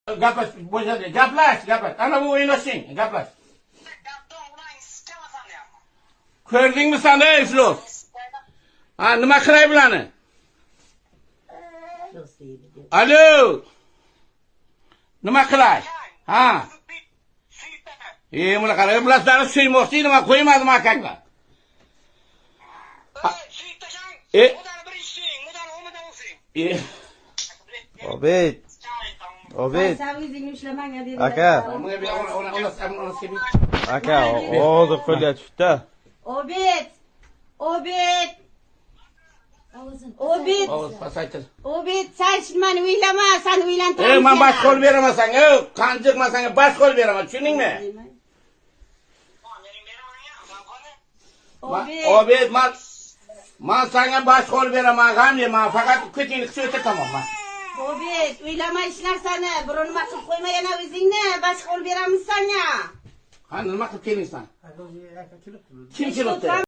Gaplash, bo'shadi. Gaplash, gaplash. Ana bu o'ynashing, gaplash. Ko'rdingmi sen, ey iflos? Ha, nima qilay bularni? Alo. Nima qilay? Ha. E, buni qara, bular sizlarni suymoqchi, nima qo'ymadim akanglar. E. E. Obid. Obid. Sen o'zingni ushlamang. Aka. Aka, hozir qo'lga tushdi. Obid. Obid. Obid. Og'iz pasaytir. Obid, sen meni o'ylama, sen o'ylantiraman. Ey, men bash qo'l beraman senga, ey, qanjiq men senga bash qo'l beraman, tushundingmi? Obid. Obid, men senga bash qo'l beraman, g'am yema, faqat ko'tingni qisib o'tir tamom. Obid, o'ylama hech narsani, biror nima qilib qo'yma yana o'zingni, bash qo'l beramiz senga. Ha, nima qilib kelding sen? Kim kelibdi?